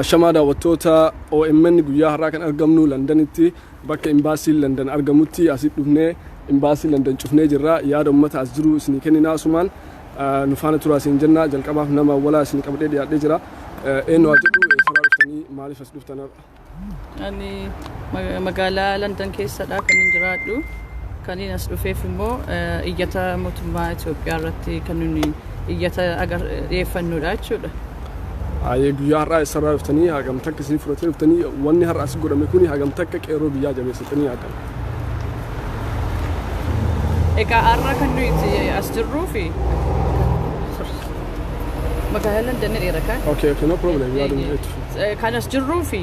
Ashamaa daawwattoota OMN, guyyaa har'aa kan argamnu Londanitti, bakka imbaasiin London argamutti. Asitti dhufnee imbaasii London cufnee jirra. Yaada uummata as jiru isinii kenninaa, asumaan nu faana turaa isin jenna. Jalqabaaf nama walaa isin qabadhee dhiyaadhee jira. Eenyu haa jedhu, eessarraa dhuftanii, maaliif as dhuftan har'a? Ani magaalaa London keessadha kan hin jiraadhu. Kan inni as dhufeef immoo iyyata mootummaa Itoophiyaa irratti kan nuyi iyyata dhiyeeffannudha jechuudha. Ayyee, guyyaa har'aa eessarraa dhuftanii, hagam takka isin fudhatee dhuftanii, wanni har'a as godhame kuni hagam takka qeerroo biyyaa jabeessitanii yaaddan? Egaa har'a kan nuyi as jirruu fi magaalaa London dheera kan. Okay, no problem. Yaaduma itti. Kan as jirruu fi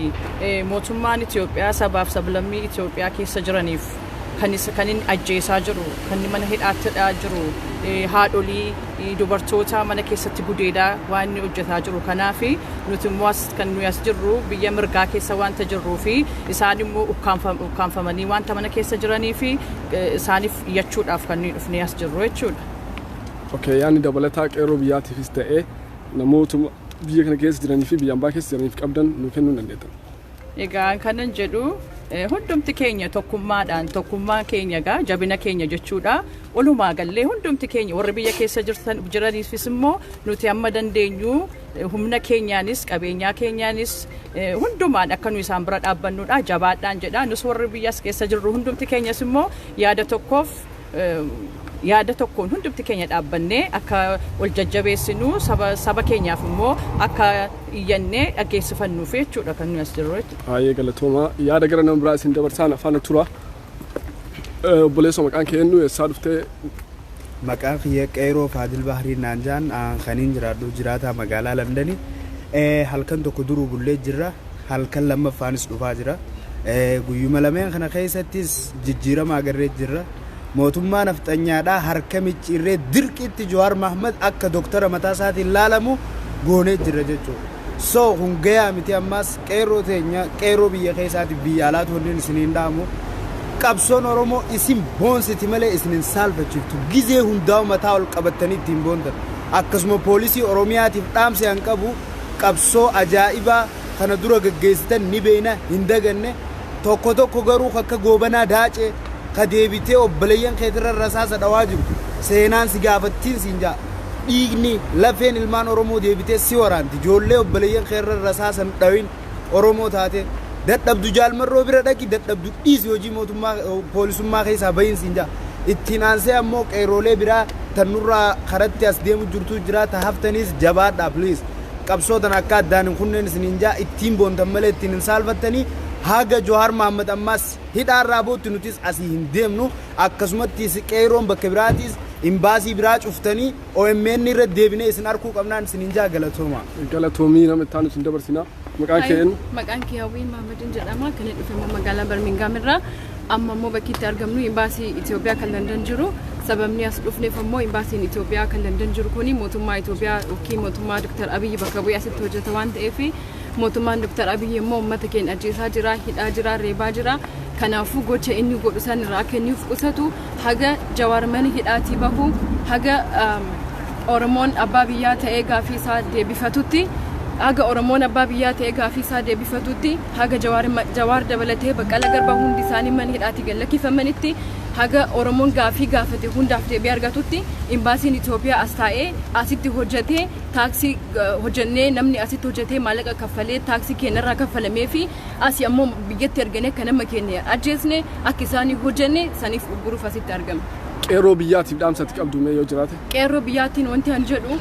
mootummaan Itoophiyaa sabaaf sablammii Itoophiyaa keessa jiraniif kan inni ajjeesaa jiru, kan inni mana hidhaatti hidhaa jiru, haadholii, dubartoota mana keessatti gudeedaa waan inni hojjetaa jiru. Kanaaf nuti immoo as kan nuyi as jirru biyya mirgaa keessa wanta jirruu fi isaan immoo ukkaanfamanii wanta mana keessa jiranii fi isaaniif iyyachuudhaaf kan nuyi dhufnee as jirru jechuudha. Okay, yaadni dabalataa qeerroo biyyaatiifis ta'ee namoota biyya kana keessa jiranii fi biyya ambaa keessa jiraniif qabdan nu kennuu dandeettan. Egaa kanan jedhu, hundumti keenya tokkummaadhaan, tokkummaa keenya egaa jabina keenya jechuudha. Walumaa gallee hundumti keenya warri biyya keessa jirtan jiraniifis immoo nuti amma dandeenyu humna keenyaanis qabeenyaa keenyaanis hundumaan akka nu isaan bira dhaabbannudha. Jabaadhaan jedha. Nus warri biyya as keessa jirru hundumti keenyas immoo yaada tokkoof yaada tokkoon hundumti keenya dhaabbannee akka wal jajjabeessinu, saba keenyaaf immoo akka iyyannee dhaggeessifannuuf jechuudha kan nuyi as jirru jechuudha. Baay'ee galatoomaa. Yaada gara nama biraa isin dabarsaan afaan tura. Obboleessa, maqaan kee eenyu, eessaa dhuftee? Maqaan kiyya Qeeroo Faadil Bahrii naan jaan. Kaniin jiraadhu jiraataa magaalaa Londanii. Halkan tokko duruu bullee jirra. Halkan lammaffaanis dhufaa jira. Guyyuma lameen kana keessattis jijjiirama agarree jirra. Mootummaa nafxanyaadhaa harka micciirree dirqitti Jawaar Mahmad akka doktara mataa isaatiin laalamu goonee jirra jechuudha. So kun gayaa miti. Ammaas qeerroo teenya, qeerroo biyya keessaatiif biyya alaatu wanni isiniin dhaamu, qabsoon Oromoo isin boonsiti malee isin hin saalfachiiftu. Gizee hundaa'u mataa ol qabattanii ittiin boontan. Akkasuma poolisii Oromiyaatiif dhaamsi han qabu, qabsoo ajaa'ibaa kana dura gaggeessitan ni beeyna, hin daganne. Tokko tokko garuu akka Goobanaa Daacee ka deebitee obboleeyyan keetirra rasaasa dhawaa jiru, seenaan si gaafattiin siin jaa. Dhiigni lafeen ilmaan Oromoo deebitee si waraanti. Ijoollee obboleeyyan keerra rasaasa hin dhawin. Oromoo taate dadhabdu Jaalmarroo bira dhaqi, dadhabdu dhiisi, hojii mootummaa poolisummaa keessaa bahin siin jaa. Ittiin aansee ammoo qeerroolee biraa tan nurraa karatti as deemu jirtu jira. Ta haftaniis jabaadhaa, please. Qabsoo tan akka addaan hin kunneen isiniin jaa. Ittiin boontan malee ittiin hin saalfattanii. Haga Jawaar Mahmad ammaas hidhaarraa bootti nutis asii hin deemnu. Akkasumatti qeerroon bakka biraatiis imbaasii biraa cuftanii OMN irra deebinee isin arkuu qabnaan isiniin jaa. Galatooma. Galatoomii. Nama itti aanu isin dabarsina. Maqaan kee eenyu? Maqaan kee Hawwiin Mahamadin jedhama. Kan inni dhufe immoo magaalaa Birmingham irraa. Amma immoo bakki itti argamnu imbaasii Itoophiyaa kan London jiru. Sababni as dhufneef immoo imbaasiin Itoophiyaa kan London jiru kuni mootummaa Itoophiyaa yookiin mootummaa Dr. Abiyyi bakka bu'ee asitti hojjeta waan ta'eef, mootummaan Dr. Abiyyi immoo uummata keenya ajjeesaa jira, hidhaa jira, reebaa jira. Kanaafuu gocha inni godhu san irraa akka inni of qusatu, haga Jawaar mana hidhaatii bahu, haga Oromoon abbaa biyyaa ta'ee gaafii isaa deebifatutti, haga Oromoon abbaa biyyaa ta'ee gaafii isaa deebifatutti, haga Jawaar dabalatee Baqqala Garbaa hundi isaanii mana hidhaatii gad lakkifamanitti, haga Oromoon gaafii gaafate hundaaf deebii argatutti, imbaasiin Itoophiyaa as taa'ee asitti hojjetee taaksii hojjennee, namni asitti hojjetee maallaqa kaffalee taaksii keenyarraa kaffalamee fi asii ammoo biyyatti erganii akka nama keenya ajjeesne akka isaanii hojjenne saniif ugguruuf asitti argame. Qeerroo biyyaatiif dhaamsatti qabdu mee yoo jiraate? Qeerroo biyyaattiin wanti an jedhu,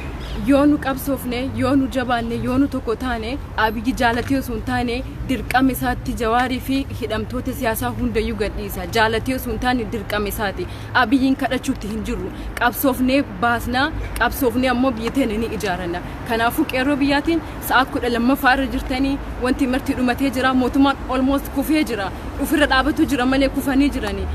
yoo nu qabsoofne, yoo nu jabaanne, yoo nu tokko taane, Abiyyi jaalatee osoo hin taane dirqama isaatti Jawaarii fi hidhamtoota siyaasaa hundayyuu gadhiisa. Jaalatee osoo hin taane dirqama isaati. Abiyyiin kadhachuutti hin jirru. Qabsoofnee baasnaa, qabsoofnee ammoo biyya teenya ni ijaaranna. Kanaafuu qeerroo biyyaatiin sa'a 12ffaa irra jirtanii, wanti marti dhumatee jira. Mootummaan almost kufee jira. Ofirra dhaabatu jira malee kufanii jirani.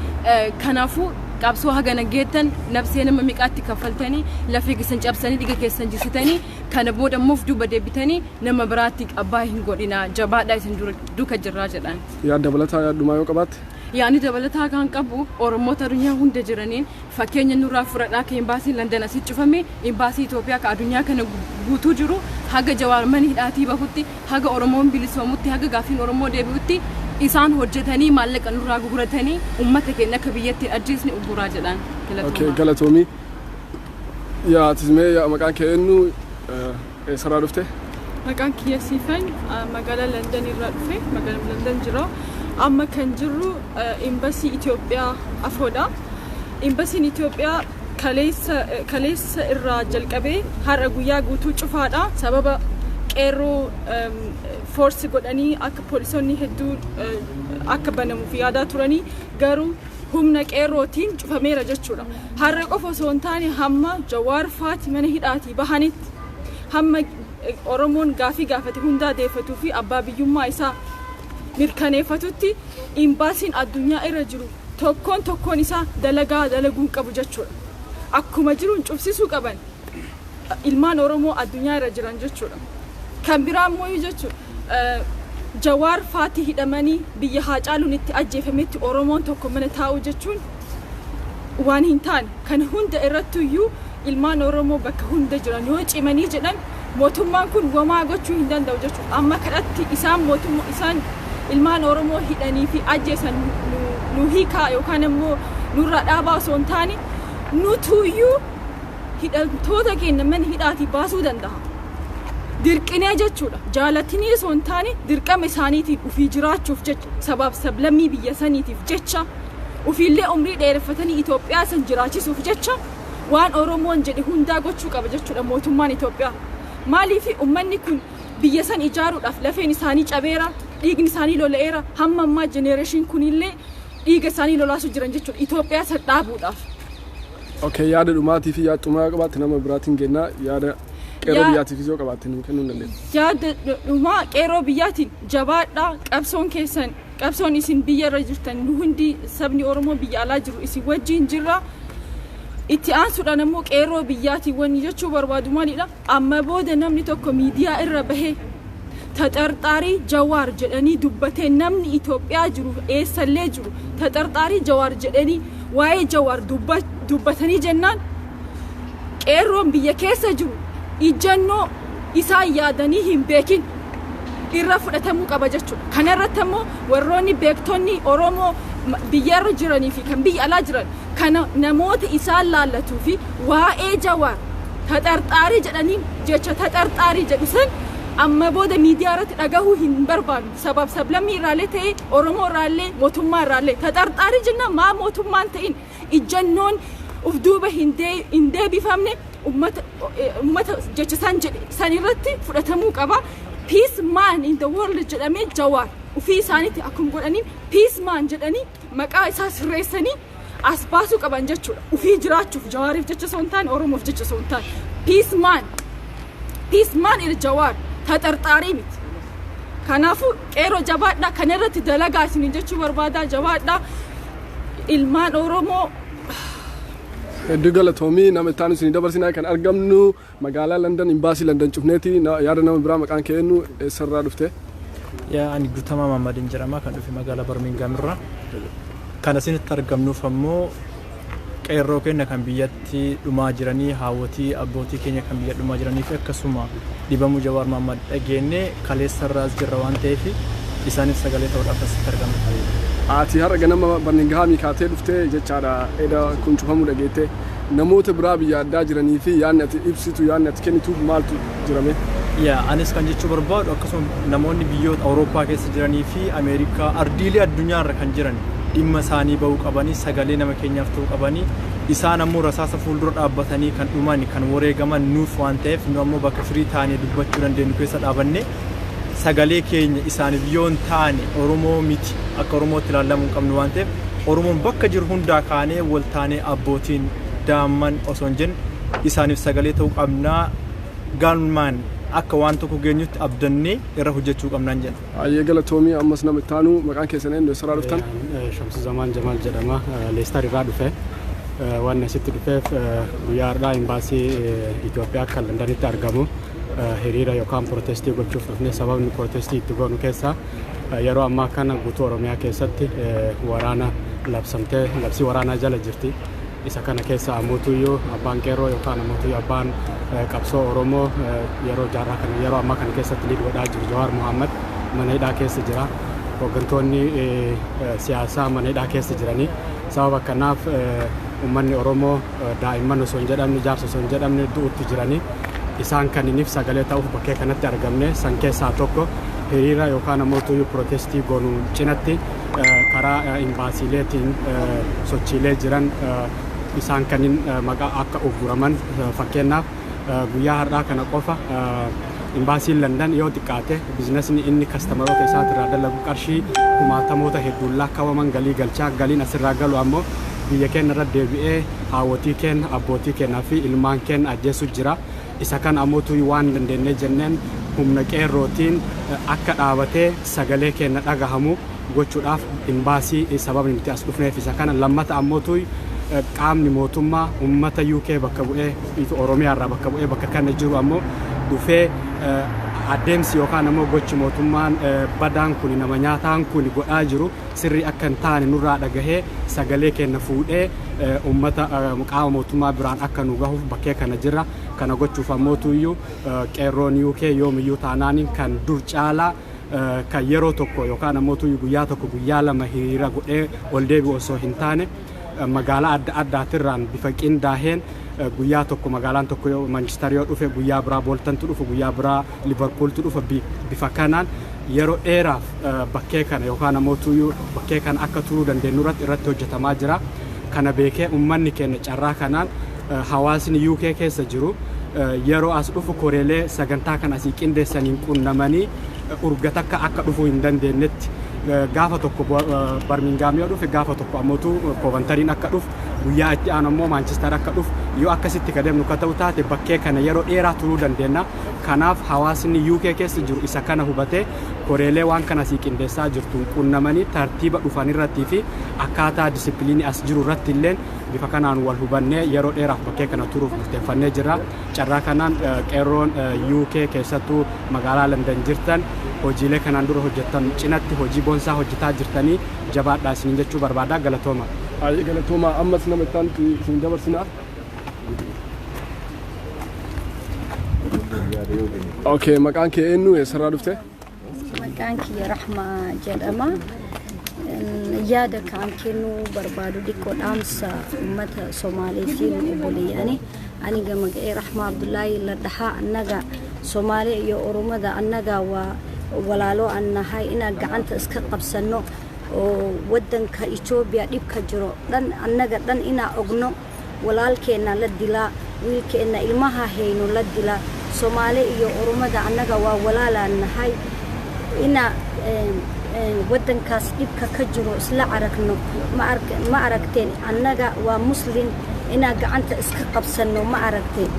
Kanaafuu qabsoo hagana geettan, nabsee nama miqaatti kaffaltanii, lafee keessan cabsanii, dhiiga keessan jisitanii, kana booda immoo of duuba deebitanii nama biraatti abbaa hin godhinaa, jabaadhaa, isin duuka jirraa jedhaan. Yaada dabalataa yaaddumaa yoo qabaatte? Yaani dabalataa kan qabu Oromoota addunyaa hunda jiraniin fakkeenya nurraa fudhadhaa akka imbaasiin Landan asitti cufame, imbaasii Itoophiyaa ka addunyaa kana guutuu jiru haga Jawaar mana hidhaatii bahutti, haga Oromoon bilisoomutti, haga gaaffiin Oromoo deebi'utti isaan hojjetanii maallaqa nurraa gurguratanii uummata keenya akka biyyatti hin ajjeesne uguraa jedhaan. Okay, galatoomii. Yaa atis mee yaa maqaan kee eenyu, eessarraa dhufte? Maqaan kiyya Siifan, magaalaa London irraa dhufe, magaalaa London jira. Amma kan jirru imbasii Itoophiyaa afoodha. Imbasiin Itoophiyaa kaleessa irraa jalqabee har'a guyyaa guutuu cufaadha. Sababa qeerroo force godhanii akka poolisoonni hedduu akka banamuuf yaadaa turanii, garuu humna qeerrootiin cufameera jechuudha. Har'a qofa osoo hin taane hamma Jawaar faati mana hidhaatii bahanitti, hamma Oromoon gaafii gaafate hundaa deeffatuu fi abbaa biyyummaa isaa mirkaneeffatutti imbaasiin addunyaa irra jiru tokkoon tokkoon isaa dalagaa dalaguu qabu jechuudha. Akkuma jiruun cufsisuu qaban ilmaan Oromoo addunyaa irra jiran jechuudha. Kan biraa immoo jechuudha, Jawaar faati hidhamanii biyya Haacaaluun itti ajjeefametti Oromoon tokko mana taa'u jechuun waan hin taane. Kan hunda irrattuyyuu ilmaan Oromoo bakka hunda jiran yoo cimanii jedhan mootummaan kun wamaa gochuu hin danda'u jechuudha. Amma kadhatti isaan mootummaa isaan ilmaan Oromoo hidhanii fi ajjeesan nu hiikaa yookaan immoo nurraa dhaabaa osoo hin taane, nutuyyuu hidhamtoota keenya mana hidhaatii baasuu danda'a. Dirqinee jechuudha. Jaalatanii osoo hin taane dirqama isaaniitiin ufii jiraachuuf jecha, sabaaf sablammii biyya saniitiif jecha, ufiillee umrii dheereffatanii Itoophiyaa san jiraachisuuf jecha waan Oromoon jedhe hundaa gochuu qaba jechuudha mootummaan Itoophiyaa. Maaliif uummanni kun biyya san ijaaruudhaaf lafeen isaanii cabeera, dhiigni isaanii lola'eera, hamma ammaa generation kunillee dhiiga isaanii lolaasuu jiran jechuudha Itoophiyaa san dhaabuudhaaf. Okay, yaada dhumaatii fi yaada xumuraa qabaatte nama biraatiin kennaa, yaada qeerroo biyyaatiif yoo qabaatte nu kennuu hin dandeenya. Yaada dhumaa qeerroo biyyaatiin, jabaadhaa. Qabsoon keessan, qabsoon isin biyya irra jirtan, nu hundi sabni Oromoo biyya alaa jiru isin wajjin jirra. Itti aansuudhaan ammoo qeerroo biyyaatiin wanni jechuu barbaadu maalidha? Amma booda namni tokko miidiyaa irra bahee ተጠርጣሪ Jawaar jedhanii dubbatee, namni Itoophiyaa jiru eessallee jiru ተጠርጣሪ Jawaar jedhanii waa'ee Jawaar dubbatanii jennaan, qeerroon biyya keessa jiru ijjannoo isaan yaadanii hin beekin irra fudhatamuu qaba jechuudha. Kana irratti ammoo warroonni beektonni Oromoo biyyarra jiranii fi kan biyya alaa jiran kana namoota isaan laallatuu fi waa'ee Jawaar ተጠርጣሪ jedhanii jecha ተጠርጣሪ jedhu san amma booda miidiyaa irratti dhagahuu hin barbaadu. Sabaaf sablammii irraallee ta'ee, Oromoo irraallee, mootummaa irraallee ተጠርጣሪ jenna maa mootummaan ta'in ijjannoon uf duuba hin deebifamne ummata jecha san jedhe san irratti fudhatamuu qaba. Peace man in the world jedhamee Jawaar ufii isaaniitti akkuma godhanii peace man jedhanii maqaa isaa sirreessanii as baasuu qaban jechuudha. Ufii jiraachuuf, Jawaariif jecha osoo hin taane, Oromoof jecha osoo hin taane. Peace man, peace man ira Jawaar ተጠርጣሪ miti. Kanaafuu qeerroo jabaadhaa, kana irratti dalagaa isiniin jechuu barbaadaa. Jabaadhaa, ilmaan Oromoo. Hedduu galatoomii. Nama itti aanu isinii dabarsinaa. Kan argamnu magaalaa London, imbaasii London cufneeti. Yaada nama biraa, maqaan kee eenyu, eessarraa dhufte? Yaa, ani Guutamaa Maammadin jedhama, kan dhufe magaalaa Birmingham irraa. Kan asinitti argamnuuf ammoo qeerroo keenya kan biyyatti dhumaa jiranii, haawwatii abbootii keenya kan biyya dhumaa jiranii fi akkasuma dhibamuu Jawaar Mahaammad dhageenye kaleessarraa as jirra waan ta'eef isaaniif sagalee ta'uudhaaf asitti argamna. Ati har'a ganama Birminghamii kaatee dhuftee jechaadha, eda kun cufamuu dhageette. Namoota biraa biyya addaa jiranii fi yaadni ati ibsitu, yaadni ati kennituuf maaltu jirame? Yaa, anis kan jechuu barbaadu akkasuma namoonni biyyoota Awurooppaa keessa jiranii fi Ameerikaa, ardiilee addunyaarra kan jiran dhimma isaanii bahuu qabanii, sagalee nama keenyaaf ta'uu qabanii. Isaan ammoo rasaasa fuuldura dhaabbatanii kan dhuman, kan wareegaman nuuf waan ta'eef, nu ammoo bakka firii taanee dubbachuu dandeenyu keessa dhaabanne sagalee keenya isaaniif yoo hin taane Oromoo miti, akka Oromootti ilaalamuu hin qabnu waan ta'eef, Oromoon bakka jiru hundaa kaanee wal taanee abbootiin daa'imman osoo hin jenne isaaniif sagalee ta'uu qabnaa, galmaan akka waan tokko geenyutti abdannee irra hojjechuu qabnaan jenna. Ayyee, galatoomii. Ammas nama itti aanu, maqaan keessan eenyu, eessarraa dhuftan? Shamsu Zamaan Jamaal jedhama. Leestar irraa dhufe. Waan asitti dhufeef guyyaa har'aa imbaasii Itoophiyaa kan Londanitti argamu Hiriira yookaan protestii gochuuf dhufne. Sababni protestii itti goonu keessaa yeroo ammaa kana guutuu Oromiyaa keessatti waraana labsamtee labsii waraanaa jala jirti. Isa kana keessa ammotuyyuu abbaan qeerroo yookaan ammotuyyuu abbaan qabsoo Oromoo yeroo jaarraa kana yeroo ammaa kana keessatti lead godhaa jiru Jawaar Mohaammed mana hidhaa keessa jira. Hooggantoonni siyaasaa mana hidhaa keessa jiranii, sababa kanaaf uummanni Oromoo daa'imman osoo hin jedhamne, jaarsa osoo hin jedhamne du'utti jiranii. Isaan kaniniif sagalee ta'uuf bakkee kanatti argamne. San keessaa tokko hiriira yookaan ammoo protestii goonuu cinatti karaa imbaasiileetiin sochiilee jiran isaan kanin maqaa akka ugguraman. Fakkeenyaaf, guyyaa har'aa kana qofa imbaasiin Landan yoo xiqqaate businessni inni customeroota isaatirraa dalagu qarshii kumaatamoota hedduun lakkaa'aman galii galchaa. Galiin asirraa galu ammoo biyya keenya irra deebi'ee haawwotii keenya, abbootii keenyaa fi ilmaan keenya ajjeesu jira. Isa kan ammootu waan dandeenye jenneen humna qeerrootiin akka dhaabatee sagalee keenya dhagahamu gochuudhaaf imbaasii sababni nuti as dhufneef isa kana. Lammata ammootu qaamni mootummaa uummata UK bakka bu'ee, Oromiyaa irraa bakka bu'ee bakka kana jiru ammoo dhufee adeemsi yookaan ammoo gochi mootummaan badaan kun, nama nyaataan kun godhaa jiru sirrii akka hin taane nurraa dhagahee sagalee keenya fuudhee uummata qaama mootummaa biraan akka nu gahuuf bakkee kana jirra. Kana gochuuf ammootuyyuu qeerroon UK yoomiyyuu taanaaniin kan dur caalaa kan yeroo tokko yookaan ammootuyyuu guyyaa tokko, guyyaa 2 hiriira godhee ol deebi'u osoo hin taane, magaalaa adda addaatirraan bifa qindaaheen guyyaa tokko magaalaan tokko yoo Manchester yoo dhufe, guyyaa biraa Boltontu dhufa, guyyaa biraa Liverpooltu dhufa, bifa kanaan yeroo dheeraaf bakkee kana yookaan ammoo bakkee kana akka turuu dandeenyu irratti hojjetamaa jira. Kana beekee uummanni keenya carraa kanaan hawaasni UK keessa jiru yeroo as dhufu koreelee sagantaa kana asii qindeessaniin qunnamanii urga takka akka dhufuu hin dandeenyetti, gaafa tokko Birmingham yoo dhufe, gaafa tokko ammootu Coventryn akka dhufu, guyyaa itti aanu ammoo Manchester akka dhufu, yoo akkasitti ka deemnu ka ta'u taate bakkee kana yeroo dheeraa turuu dandeenya. Kanaaf hawaasni UK keessa jiru isa kana hubatee koreelee waan kana asii qindeessaa jirtu qunnamanii tartiiba dhufan irrattii fi akkaataa disciplineii as jiru irratti illee bifa kanaan wal hubannee yeroo dheeraaf bakkee kana turuuf murteeffannee jirra. Carraa kanaan qeerroon UK keessattuu magaalaa London jirtan hojiilee kanaan dura hojjettan cinatti hojii boonsaa hojjetaa jirtanii jabaadhaa isiniin jechuu barbaada. Galatooma. Baay'ee galatooma. Ammas nama itti aanutti isin dabarsinaa. Okay, maqaan kee eenyu, eessarraa dhufte? Maqaan kiyya Rahmaa jedhama. Yaada kan kennuu barbaadu xiqqoo dhaamsa uummata Somaaleetiin obboleeyyaani. Aniga magacee Raxma Abdullaahi la dhahaa. Annaga Soomaali iyo Oromada annaga waa walaalo aan nahay, inaan gacanta iska qabsano oo wadanka Etoobiya dhibka jiro dhan annaga dhan inaa ogno. Walaalkeenna la dilaa, wiilkeenna ilmaha hayno la dilaa. Soomaali iyo Oromada annaga waa walaalaan nahay, ina wadankaas dhibka ka jiro isla aragno. Ma aragteen, annaga waa Muslim, inaan gacanta iska qabsano. Ma aragteen,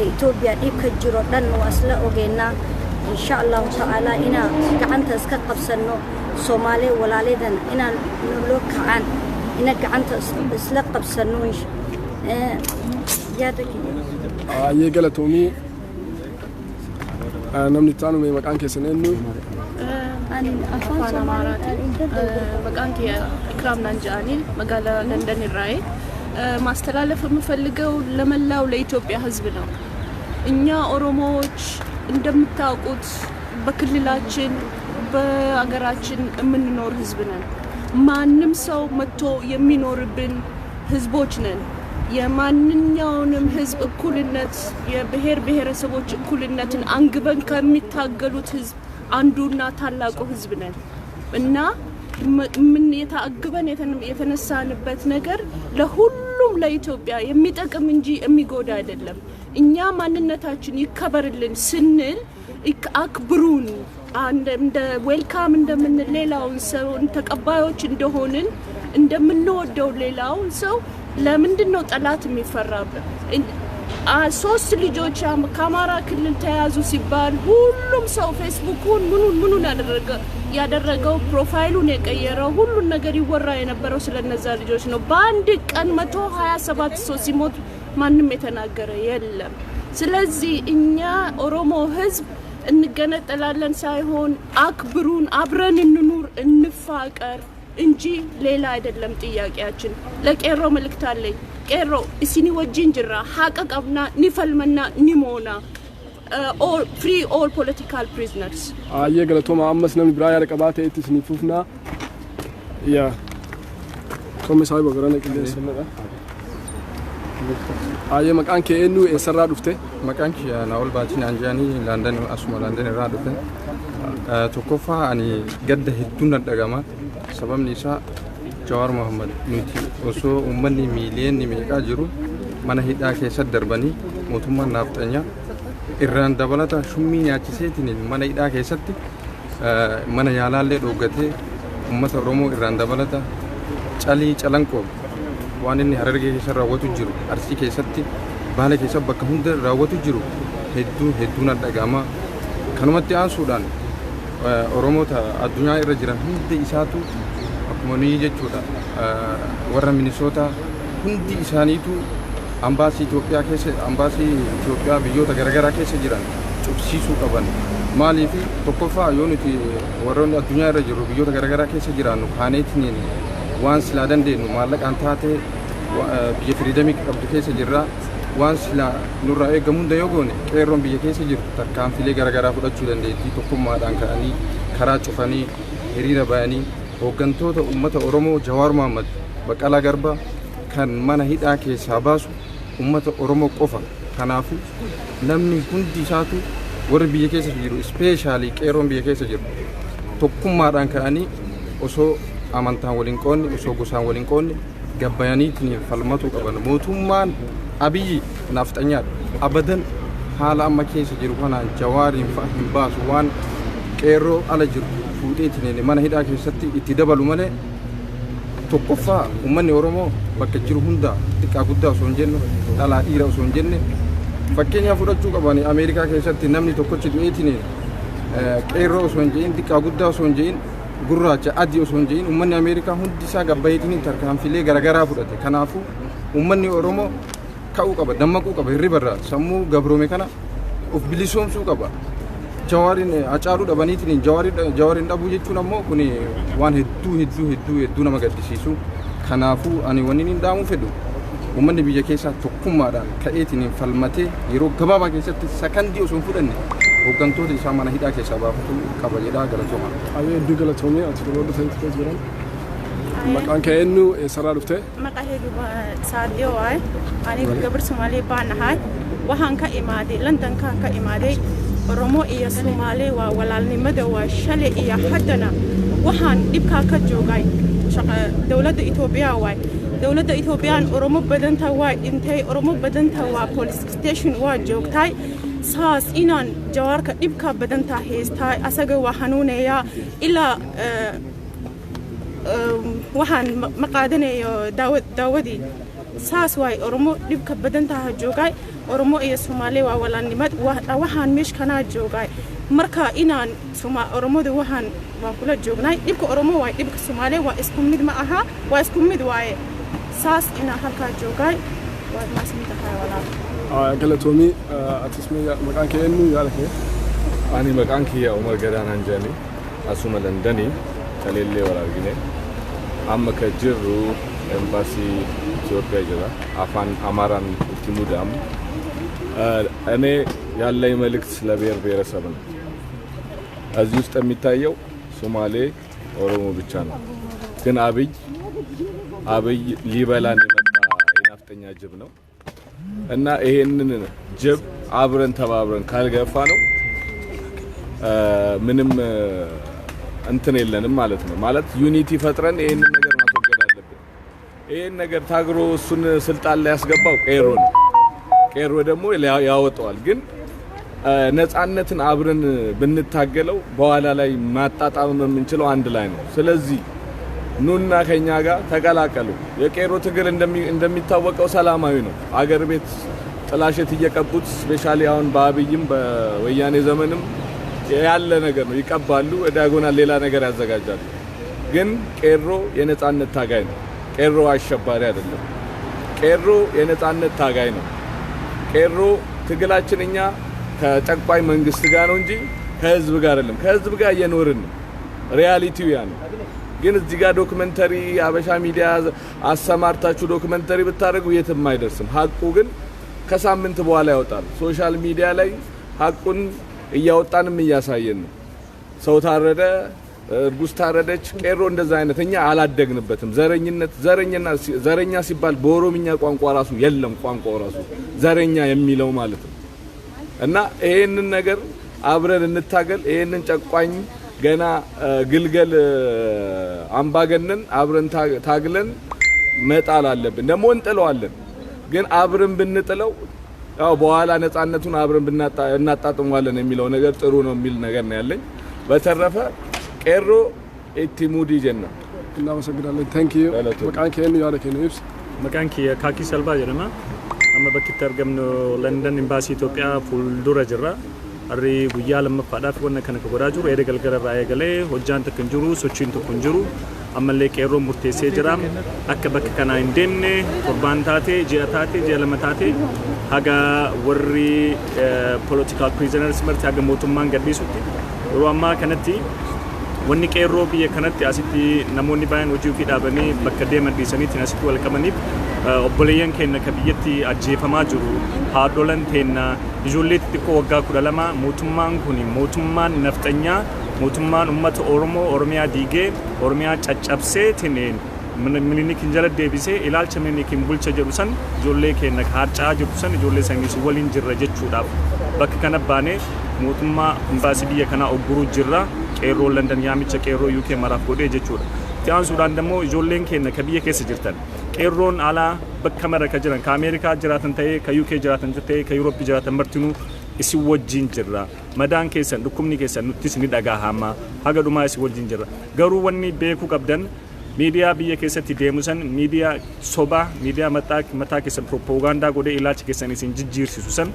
Etoobiya dhibka jiro dhan waa isla ogeynaa. Insha Allahu tacaala inaan gacanta iska qabsano, Soomaali walaaladan inaan nolo kacaan, ina gacanta isla qabsano. Yaada kiyya. Baay'ee galatoomii. Namni itti aanu, maqaan keessan eenyu? Ani afaan Afaan Amaaraatiin. Maqaan kiyya Ikraam naan jedhanii, magaalaa ለንደን irraayi. ማስተላለፍ የምፈልገው ለመላው ለኢትዮጵያ ሕዝብ ነው። እኛ ኦሮሞዎች እንደምታውቁት በክልላችን በአገራችን የምንኖር ሕዝብ ነን። ማንም ሰው መጥቶ የሚኖርብን ሕዝቦች ነን። የማንኛውንም ሕዝብ እኩልነት፣ የብሔር ብሔረሰቦች እኩልነትን አንግበን ከሚታገሉት ሕዝብ አንዱና ታላቁ ሕዝብ ነን እና ምን የታግበን የተነሳንበት ነገር ለሁሉም ለኢትዮጵያ የሚጠቅም እንጂ የሚጎዳ አይደለም። እኛ ማንነታችን ይከበርልን ስንል አክብሩን፣ እንደ welcome እንደምንል፣ ሌላውን ሰው ተቀባዮች እንደሆንን፣ እንደምንወደው ሌላውን ሰው ለምንድን ነው ጠላት የሚፈራብን? ሶስት ልጆች ከአማራ ክልል ተያዙ ሲባል ሁሉም ሰው ፌስቡኩን ምኑን ምኑን ያደረገው፣ profileኡን የቀየረው፣ ሁሉን ነገር ይወራ የነበረው ስለነዛ ልጆች ነው። በአንድ ቀን 127 ሰው ሲሞት ማንም የተናገረ የለም። ስለዚህ እኛ ኦሮሞ ህዝብ እንገነጠላለን ሳይሆን አክብሩን፣ አብረን እንኑር፣ እንፋቀር እንጂ ሌላ አይደለም ጥያቄያችን። ለቄሮ መልእክት አለኝ። Qeerroo, isin wajjin jirra, haqa qabna, ni falmanna, ni moona. All free all political prisoners. Ayyee, galatooma. Ammas namni biraa yaada qabaa ta'etti isinii fufnaa. Yaa. Komme saayiba garana qilleensa. Ayyee, maqaan kee eenyu, eessarraa dhufte? Maqaan kiyya Naa'ol Baatiin Anjaanii, Laandan, asuma Laandan irraa dhufe. Tokkoffaa, ani gadda hedduun nan dhagama. Sababni isaa Jawaar Mohammad nuti osoo uummanni miiliyoonni meeqaa jiru mana hidhaa keessatti darbanii, mootummaan naafxanyaa irraan dabalata shummii nyaachiseetiin mana hidhaa keessatti mana yaalaallee dhooggatee, uummata Oromoo irraan dabalata calii calanqoo waan inni Harargee keessa raawwatu jiru, Arsii keessatti, Baala keessa, bakka hunda raawwatu jiru hedduu hedduu nan dhagama. Kanumatti aansuudhaan Oromoota addunyaa irra jiran hundi isaatu akkuma nuyi jechuudha, warra Minisootaa hundi isaaniitu ambaasii Itoophiyaa keessa, ambaasii Itoophiyaa biyyoota garaagaraa keessa jiran cufsiisuu qaban. Maaliif? Tokkoffaa, yoo nuti warroonni addunyaa irra jirru biyyoota garaagaraa keessa jiraannu kaaneetiin waan silaa dandeenyu maallaqaan taatee, biyya freedom qabdu keessa jirra, waan silaa nurraa eegamu hunda yoo goone, qeerroon biyya keessa jirtu tarkaanfilee garaagaraa fudhachuu dandeetti. Tokkummaadhaan ka'anii karaa cufanii hiriira bayanii hooggantoota uummata Oromoo Jawaar Mohammad, Baqqalaa Garbaa kan mana hidhaa keessaa baasu uummata Oromoo qofa. Kanaafuu namni hundi isaatu warri biyya keessa jiru, especially qeerroon biyya keessa jiru, tokkummaadhaan ka'anii osoo amantaan waliin qoonne, osoo gosaan waliin qoonne, gabbayaniitiin falmatuu qaban. Mootummaan Abiyyi naafxanyaadha. Abadan haala amma keessa jiru kanaan Jawaariin fa'a hin baasu, waan qeerroo ala jiru fuudheetiin mana hidhaa keessatti itti dabalu malee. Tokkoffaa, uummanni Oromoo bakka jiru hunda xiqqaa guddaa osoo hin jenne, dhalaa dhiira osoo hin jenne, fakkeenyaaf fudhachuu qaban. Ameerikaa keessatti namni tokkochi du'eetiin qeerroo osoo hin jedhin, xiqqaa guddaa osoo hin jedhin, gurraacha adii osoo hin jedhin, uummanni Ameerikaa hundi isaa gabbayeetiin tarkaanfilee garaagaraa fudhate. Kanaafuu uummanni Oromoo ka'uu qaba, dammaquu qaba, hirribarraa sammuu gabroome kana of bilisoomsuu qaba. Jawaariin Hacaaluu dhabaniitiin Jawaariin dhabuu jechuun ammoo kun waan hedduu hedduu hedduu hedduu nama gaddisiisu. Kanaafuu ani wanni inni dhaamuu fedhu, uummanni biyya keessaa tokkummaadhaan ka'eetiin falmatee yeroo gabaabaa keessatti sakandii osoo hin fudhanne hooggantoota isaa mana hidhaa keessaa baafatu qaba jedhaa. Galatooma. Ayyee, hedduu galatoomee. Ati yeroo dhufeetti keessa jiran. Maqaan kee eenyu, eessarraa dhufte? Magacaygu Saadiyo waay. Anigu gabar Soomaali baan ahay. Waxaan ka imaaday Londonkaan ka imaaday. Oromo iyo Soomaali waa walaalnimada, waa shalay iyo haddana. Waxaan dhibkaa ka joogay dowladda Itoobiyaa waay. Dowladda Itoobiyaan Oromo badanta waa dhintay, Oromo badanta waa police station waa joogtay. Saas inaan Jawaarka dhibka badanta haystay, asaga waa hanuunayaa ilaa waxaan ma qaadanayo daawadii. Saas waay Oromo dhibka badantaha joogay. Oromo iyo Soomaali waa walaalnimad. Waxaan meeshkanaa joogay marka inaan Oromadu waxaan waan kula joognay. Dhibka Oromo waay, dhibka Soomaali waa isku mid ma aha, waa isku mid waaye. Saas inaan halkaa joogay. Waad mahadsan tahay, walaal. Galatoomii. Atis maqaan kee eenyu, yaada kee? Ani maqaan kiyya Umar Gadaanaan jedhani, asuma Londanii kaleellee wal argine. Amma ka jirru embaasii Itoophiyaa jira. Afaan Amaaraan itti mudamu. እኔ ያለኝ መልእክት ለብሔር ብሔረሰብ ነው። እዚህ ውስጥ የሚታየው ሶማሌ፣ ኦሮሞ ብቻ ነው። ግን አብይ ሊበላን የመጣ የናፍጠኛ ጅብ ነው እና ይሄንን ጅብ አብረን ተባብረን ካልገፋ ነው ምንም እንትን የለንም ማለት ነው። ማለት unity ፈጥረን ይሄንን ነገር ማስወገድ አለብን። ይሄን ነገር ታግሎ እሱን ስልጣን ላይ ያስገባው ቄሮ ነው። ቄሮ ደግሞ ያወጣዋል። ግን ነፃነትን አብረን ብንታገለው በኋላ ላይ ማጣጣም የምንችለው አንድ ላይ ነው። ስለዚህ ኑና ከኛ ጋር ተቀላቀሉ። የቄሮ ትግል እንደሚታወቀው ሰላማዊ ነው። አገር ቤት ጥላሸት እየቀቡት፣ especially አሁን በአብይም በወያኔ ዘመንም ያለ ነገር ነው። ይቀባሉ፣ diagonal ሌላ ነገር ያዘጋጃሉ። ግን ቄሮ የነፃነት ታጋይ ነው። ቄሮ አሸባሪ አይደለም። ቄሮ የነፃነት ታጋይ ነው። ቄሮ ትግላችን እኛ ከጨቋኝ መንግስት ጋር ነው እንጂ ከህዝብ ጋር አይደለም። ከህዝብ ጋር እየኖርን ነው። Reality ው ያ ነው። ግን እዚህ ጋር documentary አበሻ ሚዲያ አሰማርታችሁ documentary ብታደርጉ የትም አይደርስም። ሀቁ ግን ከሳምንት በኋላ ያወጣል። Social media ላይ ሀቁን እያወጣንም እያሳየን ነው። ሰው ታረደ፣ እርጉዝ ታረደች፣ ቄሮ እንደዛ አይነት እኛ አላደግንበትም። ዘረኝነት ዘረኝና ዘረኛ ሲባል በኦሮምኛ ቋንቋ ራሱ የለም፣ ቋንቋው ራሱ ዘረኛ የሚለው ማለት ነው። እና ይሄንን ነገር አብረን እንታገል። ይሄንን ጨቋኝ ገና ግልገል አምባገነን አብረን ታግለን መጣል አለብን። ደግሞ እንጥለዋለን፣ ግን አብረን ብንጥለው ያው በኋላ ነፃነቱን አብረን እናጣጥመዋለን የሚለው ነገር ጥሩ ነው የሚል ነገር ነው ያለኝ። በተረፈ ቄሮ itti muddi jenna። እናመሰግናለን። Thank you. Maqaan kee eenyu? Yaada kee nu ibsi. Maqaan kiyya Kaakii Salbaa jedhama. Amma bakki itti argamnu London Imbaasii Itoophiyaa fuuldura jirra. Harri guyyaa lammaffaadhaaf wanna kana ka godhaa jiru eeda galgala irraa eegalee hojjaan tokko hin jiru, sochiin tokko hin jiru. Ammallee qeerroon murteessee jira. Akka bakka kanaa hin deemne torbaan taate, ji'a taate, ji'a 2 taate, haga warri political prisoners marti haga mootummaan gadhiisutti. Yeroo ammaa kanatti wanni qeerroo biyya kanatti asitti namoonni baay'een hojii ofii dhaabanii bakka deeman dhiisaniitiin asitti wal qabaniif, obboleeyyan keenya ka biyyatti ajjeefamaa jiru, haadholan teenna, ijoollee xixiqqoo waggaa 12, mootummaan kun mootummaan nafxanyaa, mootummaan uummata Oromoo Oromiyaa diigee Oromiyaa caccabsee tineen Minilikin jala deebisee ilaalcha Minilikin bulcha jedhu san, ijoollee keenya harcaa jirtu san, ijoollee saniis waliin jirra jechuudhaaf bakka kana baanee mootummaa imbaasii biyya kanaa ogguruu jirra. Qeerroo London yaamicha qeerroo UK maraaf godhee jechuudha. Itti aansuudhaan immoo ijoolleen keenya ka biyya keessa jirtan, qeerroon alaa bakka mara ka jiran, ka Ameerikaa jiraatan ta'ee, ka UK jiraatan ta'ee, ka Yuurooppii jiraatan martinuu isin wajjin jirra. Madaan keessan, dhukkubni keessan nuttis ni dhagahama. Haga dhumaa isin wajjin jirra. Garuu wanni beekuu qabdan, miidiyaa biyya keessatti deemu san, miidiyaa sobaa, miidiyaa mataa keessan propoogaandaa godhee ilaalcha keessan isin jijjiirsisu san,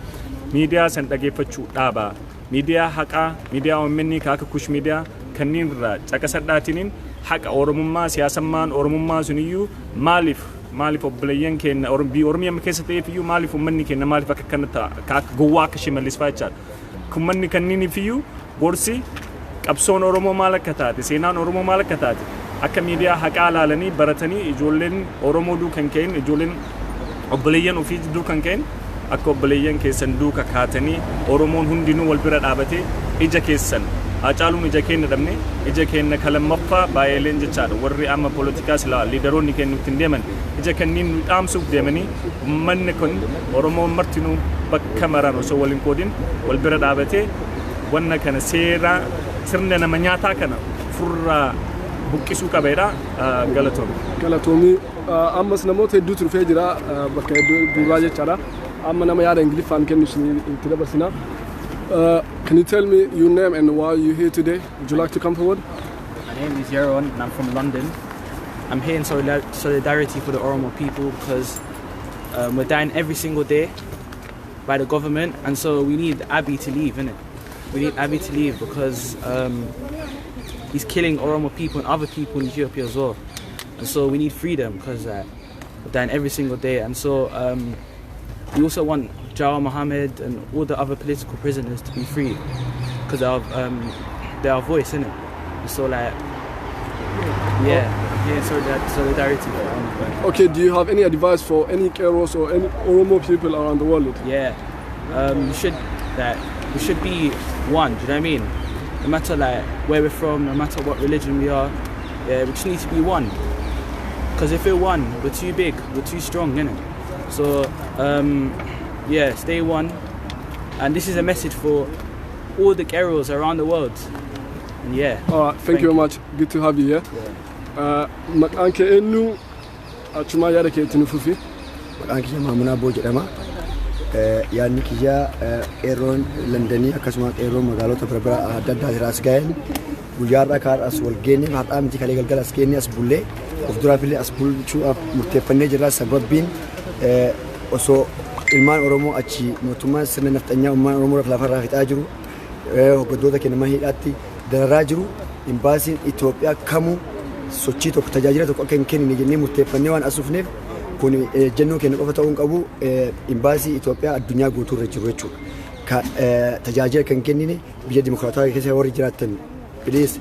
miidiyaa san dhageeffachuu dhaabaa. Miidiyaa haqaa, miidiyaa OMN, ka akka Kush Miidiyaa kanneen irraa caqasadhaatiniin haqa Oromummaa, siyaasammaan Oromummaa suniyyuu maaliif obboleeyyan keenya Oromiyaa keessa ta'eef iyyuu, maaliif uummanni keenya maaliif akka kana ta'a, akka gowwaa akka Shimallis fa'aa jechaadha. Uummanni kanniiniif iyyuu gorsi qabsoon Oromoo maal akka taate, seenaan Oromoo maal akka taate akka miidiyaa haqaa ilaalanii baratanii, ijoolleen Oromoo duukan ka'in, ijoolleen obboleeyyan ofii duukan ka'in, akka obboleeyyan keessan duuka kaatanii Oromoon hundinuu wal bira dhaabatee ija keessan Hacaaluun ija keenya dhabne, ija keenya kalammaffaa baay'eeleen jechaadha. Warri amma poolitikaa silaa liidaroonni keenya nutti hin deeman, ija kanniin nu dhaamsuuf deemanii, uummanni kun Oromoon martinuu bakka maraan osoo waliin qoodin wal bira dhaabatee wanna kana seera sirna nama nyaataa kana furraa buqqisuu qabeedha. Galatoomii. Galatoomii. Ammas namoota hedduutu dhufee jira bakka hedduu duubaa jechaadha. Amma nama yaada Ingiliffaan kennu itti dabarsina. Can you tell me your name and why you're here today? Would you like to come forward? My name is Yaron and I'm from London. I'm here in solidarity for the Oromo people because we're dying every single day by the government, and so we need Abiy to leave, innit? We need Abiy to leave because he's killing Oromo people and other people in Ethiopia as well. And so we need freedom because we're dying every single day. And so we also want Jawar Mohammed and all the other political prisoners to be free because they're our voice, innit? And so like, yeah, I'm here in solidarity for Oromo. Okay, do you have any advice for any Qeerroos or any Oromo people around the world? Yeah, we should be one. Do you know what I mean? No matter like where we're from, no matter what religion we are, yeah, we just need to be one. Because if we're one, we're too big, we're too strong, innit? So yeah, stay one. And this is a message for all the Qeerroos around the world. And yeah. All right, thank you very much. Good to have you here. Maqaan kee eenyu? Achumaa yaada kee itti nu fufi. Maqaan kiyya Maamunaa Boo jedhama. Yaadni kiyya, qeerroon Londanii akkasuma qeerroon magaalota bira bira adda addaa irraa as ga'an guyyaa har'aa kaarraa as wal geenye, har'aa miti, kalee galgala as geenye, as bullee of duraaf illee as bulchuudhaaf murteeffannee jirra. Sababbiin osoo ilmaan Oromoo achi mootummaan sirna nafxanyaa ilmaan Oromoo lafarraa fixaa jiru, hoggantoota keenya mana hidhaatti dararaa jiru, imbaasiin Itoophiyaa kamuu sochii tokko, tajaajila tokko akka hin kennine jennee murteeffannee waan as dhufneef. Kun ejjennoo keenya qofa ta'uu hin qabu, imbaasii Itoophiyaa addunyaa guutuu irra jiru jechuudha. Tajaajila kan kennine biyya dimokiraatawaa keessa warri jiraatan, please,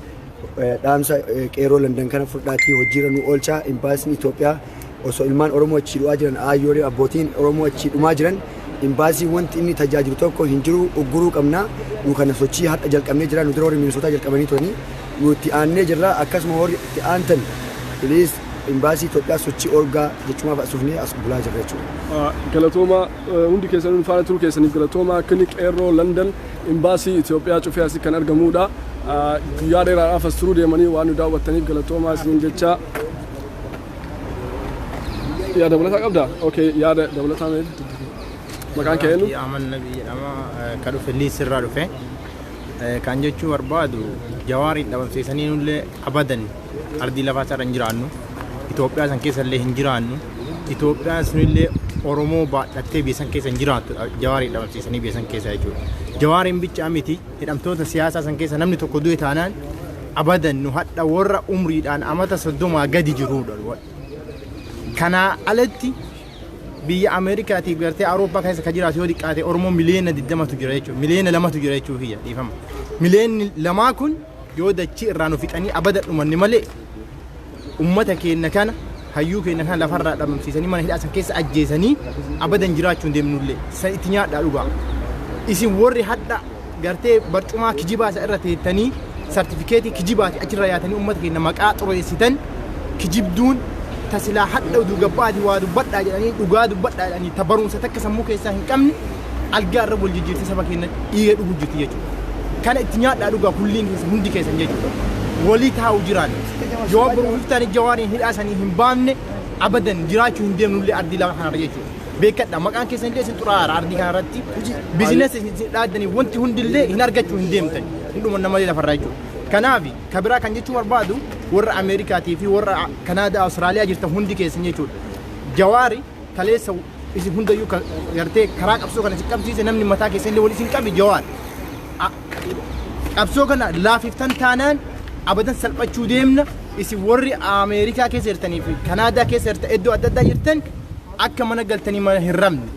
dhaamsa qeerroo Landan kana fudhaatii hojiirra nu oolchaa. Imbaasiin Itoophiyaa osoo ilmaan Oromoo achii du'aa jiran, aayyoolee abbootiin Oromoo achii dhumaa jiran, imbaasii wanti inni tajaajilu tokko hin jiru, ugguruu qabna. Nu kana sochii har'a jalqabnee jira. Nu dura warri Minisootaa jalqabanii turanii, nu itti aannee jirra. Akkasuma warri itti aantan, please, imbaasii Itoophiyaa sochii orgaa jechuumaaf as dhufnee as bulaa jirra jechuudha. Galatooma, hundi keessan faana turuu keessaniif galatooma. Kuni qeerroo London imbaasii Itoophiyaa cufee asii kan argamudha. Guyyaa dheeraadhaaf as turuu deemanii waan nu daawwattaniif galatoomaa isiniin jecha. Yaada dabalataa qabdaa? Okay, yaada dabalataa mee? Maqaan kee eenyu? Aman Nabii jedhama. Kan dhufe Liis irraa dhufe. Kan jechuu barbaadu, Jawaariin dhabamsiisanii nullee abadan ardii lafaa isaarra hin jiraannu. Itoophiyaa san keessa illee hin jiraannu. Itoophiyaan sunillee Oromoo baadhattee biyya san keessa hin jiraattu Jawaariin dhabamsiisanii biyya san keessa jechuudha. Jawaariin bichaa miti, hidhamtoota siyaasaa san keessa namni tokko du'e taanaan abadan nu hadha warra umriidhaan amata 30 gadi jirudha. Kanaa alatti biyya Ameerikaatiif gartee Awurooppaa keessa kan jiraatu yoo xiqqaate Oromoo miliyoona 20tu jira jechuudha. Miliyoona 2tu jira jechuu kiyya, dhiifama. Miliyoonni 2 kun yoo dachii irraa nu fixanii abada dhumanne malee, ummata keenya kana, hayyuu keenya kana lafarraa dhabamsiisanii mana hidhaa san keessa ajjeesanii abadan jiraachuu hin deemnullee, san itti nyaadhaa dhugaa. Isin warri hadha gartee barcumaa kijibaa isa irra teettanii sartifikeetii kijibaati achirra yaatanii ummata keenya maqaa xureessitan, kijibduun tasilaa hadha uduu gabbaatii waa dubbadhaa jedhanii, dhugaa dubbadhaa jedhanii, ta barumsa takka sammuu keessaa hin qabne algaa irra wal jijjiirtee saba keenya dhiiga dhuguu jirti jechuudha. Kana itti nyaadhaa dhugaa kulliin keessa hundi keessan jechuudha. Walii taa'u jiraan. Yoo boruuftaan Jawaariin hidhaa sanii hin baafne, abadan jiraachuu hin deemnullee ardii lafa kanarra jechuudha. Beekadha, maqaan keessan illee isin xuraara ardii kanarratti. Business isin dhaaddanii wanti hundillee hin argachuu hin deemtan. Hin dhuman malee lafarraa jechuudha. Kanaaf kabiraa kan jechuu barbaadu, warra Ameerikaatii fi warra Kanaadaa, Awustiraaliyaa jirtan hundi keessan jechuudha. Jawaari kaleessa isin hundayyuu gartee karaa qabsoo kana isin qabsiise, namni mataa keessan illee wal isin qabe Jawaari. Qabsoo kana laafiftan taanaan abadan salphachuu deemna. Isin warri Ameerikaa keessa jirtanii fi Kanaadaa keessa jirtan, iddoo adda addaa jirtan, akka mana galtanii mana hin rabne.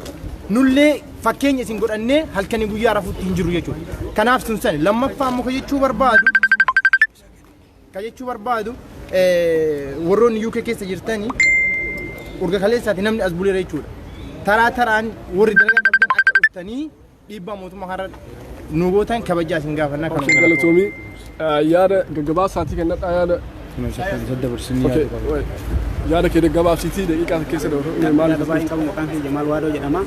Nullee fakkeenya isin godhannee halkanii guyyaa rafuutti hin jiru jechuudha. Kanaaf sun sani. Lammaffaa immoo ka jechuu barbaadu, warroonni UK keessa jirtanii urga kaleessaati namni as buleera jechuudha. Taraa taraan warri dalagaa qabdan akka dhuftanii dhiibbaa mootummaa kanarra nu gootan kabajaa isin gaafannaa kan. Galatoomii, yaada gaggabaabsaatii kennadhaa yaada. Okay, wait. Yaada kee gaggabaabsiitii daqiiqaa keessa dabarfamee maal? Yaada baay'een qabu. Maqaan kiyya Jamaal Waadoo jedhama.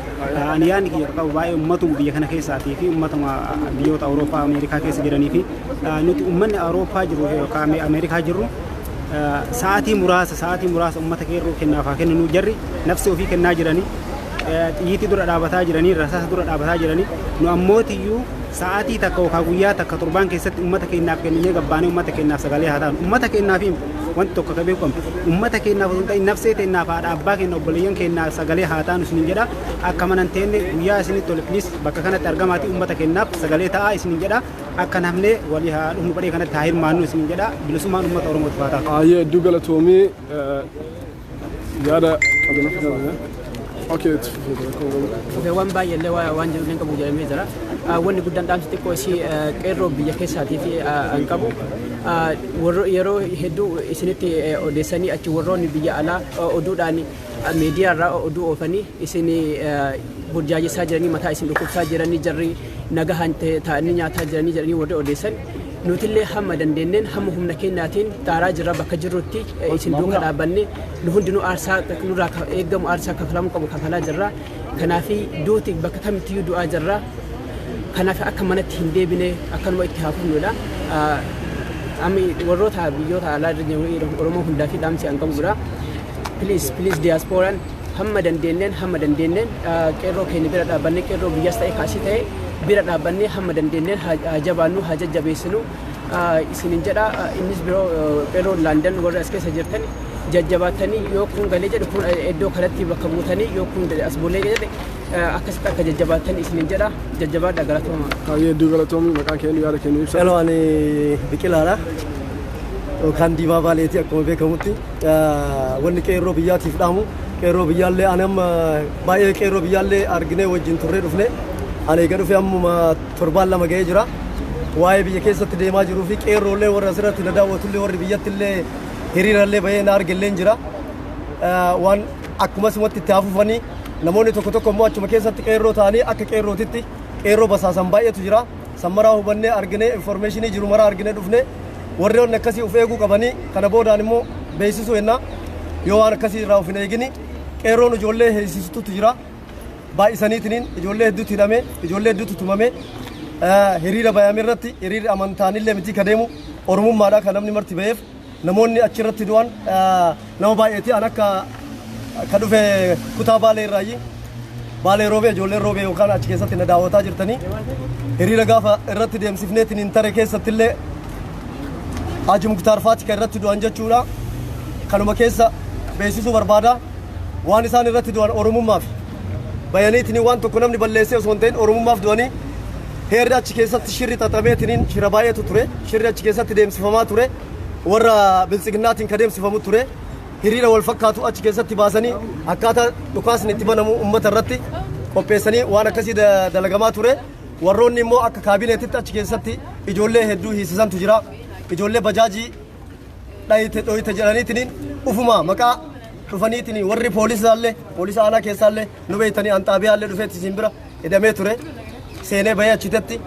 Ani yaadni kiyya qabu baay'ee uummatuma biyya kana keessaatii fi uummatuma biyyoota Awurooppaa, Ameerikaa keessa jiranii fi nuti uummanni Awurooppaa jiru yookaan Ameerikaa jirru sa'aatii muraasa uummata qeerroo kennaaf haa kenninu. Jarri nafsi ofii kennaa jiranii, xiyyiitii dura dhaabataa jiranii, rasaasa dura dhaabataa jiranii, nu ammootiyyuu sa'aatii takka yookaan guyyaa takka torbaan keessatti uummata keenyaaf kenninee gabbaanee uummata keenyaaf sagalee haa taanu. Uummata keenyaaf wanti tokko ka beekamu, uummata keenyaaf osoo hin ta'in nafsee teenyaaf, haadha abbaa keenya, obboleeyyan keenyaaf sagalee haa taanu isiniin jedha. Akka mana hin teenne, guyyaa isinitti tole, please, bakka kanatti argamaati uummata keenyaaf sagalee ta'aa isiniin jedha. Akka namne walii haa dhufnu, badhee kanatti haa hirmaannu isiniin jedha. Bilisummaan uummata Oromootiif haa taatu. Baay'ee hedduu galatoomii, yaada qabdan. Okay, Okay, waan baay'ee illee waan jedhu illee qabu jedhamee jira. Wanni guddaan dhaamsi xiqqoo isii qeerroo biyya keessaatii fi an qabu, yeroo hedduu isinitti odeessanii achi warroonni biyya alaa oduudhaan miidiyaa irraa oduu oofanii isin burjaajessaa jiranii, mataa isin dhukkubsaa jiranii, jarri nagahaan ta'anii nyaataa jiranii jedhanii warri odeessan, nutillee hamma dandeenneen, hamma humna keenyaatiin xaaraa jirra. Bakka jirrutti isin duuka dhaabbanne nu hundinuu aarsaa nurraa eeggamu, aarsaa kafalamuu qabu kafalaa jirra. Kanaafi duuti bakka kamittiyyuu du'aa jirra. Kanaaf akka manatti hin deebine akkanuma itti haafufnudha. Amma warroota biyyoota alaa irra jiran Oromoo hundaa fi dhaamsi an qabudha. Please, please, diyaaspooraan hamma dandeenyeen qeerroo keenya bira dhaabbannee, qeerroo biyyaas ta'e kaasii ta'e bira dhaabbannee hamma dandeenyeen haa jabaannu, haa jajjabeessinu isinin jedha. Innis biroo qeerroo London warra as keessa jirtan jajjabaatanii, yoo kun galee jedhu kun iddoo kanatti bakka buutanii, yoo kun as bulee jedhe akkasitti akka jajjabaatan isinin jedha. Jajjabaadha, galatooma. Baay'ee hedduu galatoomii. Maqaan keenya, yaada keenya ibsa. Hello, ani Biqilaadha. Yookaan Diimaa Baaleetii akkuma beekamutti. Wanni qeerroo biyyaatiif dhaamu, Qeerroo biyyaallee ani amma baay'ee qeerroo biyyaallee arginee wajjin turree dhufne. Ani egaa dhufee ammuma torbaan 2 ga'ee jira. Waa'ee biyya keessatti deemaa jiruu fi qeerroollee warra asirratti na daawwatullee warri biyyattillee hiriirallee bahee na argillee jira. Waan akkumasumatti itti hafuufanii namoonni tokko tokko immoo achuma keessatti qeerroo ta'anii akka qeerrootitti qeerroo basaasan baay'eetu jira. Sammaraa hubannee arginee informeeshinii jiru maraa arginee dhufne warreen akkasii of eeguu qabanii kana boodaan immoo beeksisuu jenna. Yoo waan akkasii irraa of hin eegini qeerroon ijoollee heessisuutu jira. Baay'isaniitiin ijoollee hedduutu hidhame, ijoollee hedduutu tumame. Hiriira bayame irratti hiriirri amantaanillee miti ka deemu oromummaadha kan namni marti ba'eef namoonni achirratti du'an nama baay'eeti. An akka ka dhufe kutaa Baalee irraayi. Baalee roobee ijoolleen roobee yookaan achi keessatti na daawwataa jirtanii hiriira gaafa irratti deemsifneetiin hin tare keessattillee Haji Muktaar Faati kan irratti du'an jechuudha. Kanuma keessa beeksisuu barbaada. Waan isaan irratti du'an oromummaaf bayaniitiin waan tokko namni balleessee osoo hin ta'in oromummaaf du'anii heerri achi keessatti shirri xaxameetiin shira baay'eetu ture. Shirri achi keessatti deemsifamaa ture. Warra biltsiginnaatiin ka deemsifamu ture. Hiriira wal fakkaatu achi keessatti baasanii akkaataa dhukaasni itti banamu uummata irratti qopheessanii waan akkasii dalagamaa ture. Warroonni immoo akka kaabineetitti achi keessatti ijoollee hedduu hiisisantu jira. Ijoollee bajaajii dhayite dhoyite jedhaniitiin ufuma maqaa dhufaniitiin warri poolisaallee poolisa aanaa keessaallee nu beeytanii anxaabiyaallee dhufeetti isin bira hidhamee ture. Seenee bahee achitetti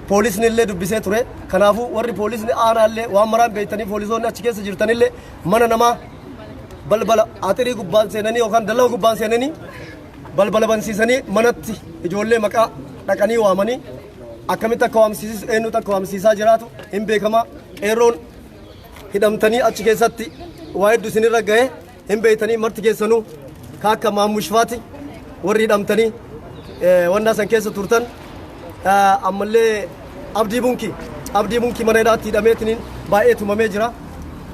poolisni illee dubbisee ture. Kanaafuu warri poolisni aanaallee waan maraan beeytanii poolisoonni achi keessa jirtanillee mana namaa balbala axirii gubbaan seenanii yookaan dallaa gubbaan seenanii balbala bansiisanii manatti ijoollee maqaa dhaqanii waamanii akkamitti akka waamsiisis eenyutu akka waamsiisaa jiraatu hin beekama. Qeerroon hidhamtanii achi keessatti waa hedduu isinirra ga'e hin beeytanii marti keessanuu ka akka maammushfaati warri hidhamtanii wannaa san keessa turtan ammallee Abdii Bunkii mana hidhaatti hidhameetiniin baay'ee tumamee jira.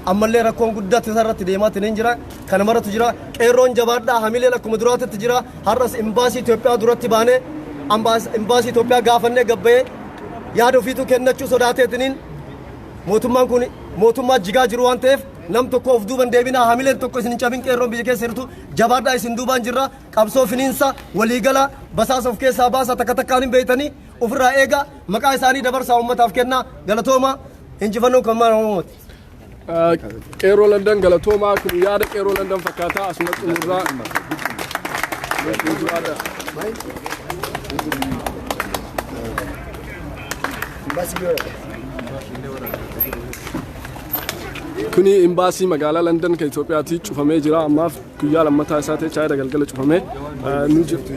Ammallee rakkoon guddaatti isarratti deemaatiniin jira. Kana maratu jira. Qeerroon jabaadhaa hamileen akkuma duraatitti jira. Har'as imbaasii Itoophiyaa duratti baanee imbaasii Itoophiyaa gaafannee gabbayee yaada ofiituu kennachuu sodaateetiniin mootummaan kun mootummaa jigaa jiru waan ta'eef nam tokko of duuban deebinaa hamileen tokko isin hin cabin qeerroon biyya keessa jirtu jabaadhaa isin duubaan jirra. Qabsoo finiinsa waliigala basaasa of keessaa baasa takka takkaan hin beeytanii ofirraa eega maqaa isaanii dabarsaa uummataaf kennaa galatooma injifannoon kan maal Oromooti. Qeerroo Landan galatoomaa kun yaada qeerroo Landan fakkaataa asuma xumurraa. Kuni imbaasii magaalaa Landan kan Itoophiyaatti cufamee jira. Ammaaf guyyaa lammataa isaa ta'e chaayira galgala cufamee nu jirtu.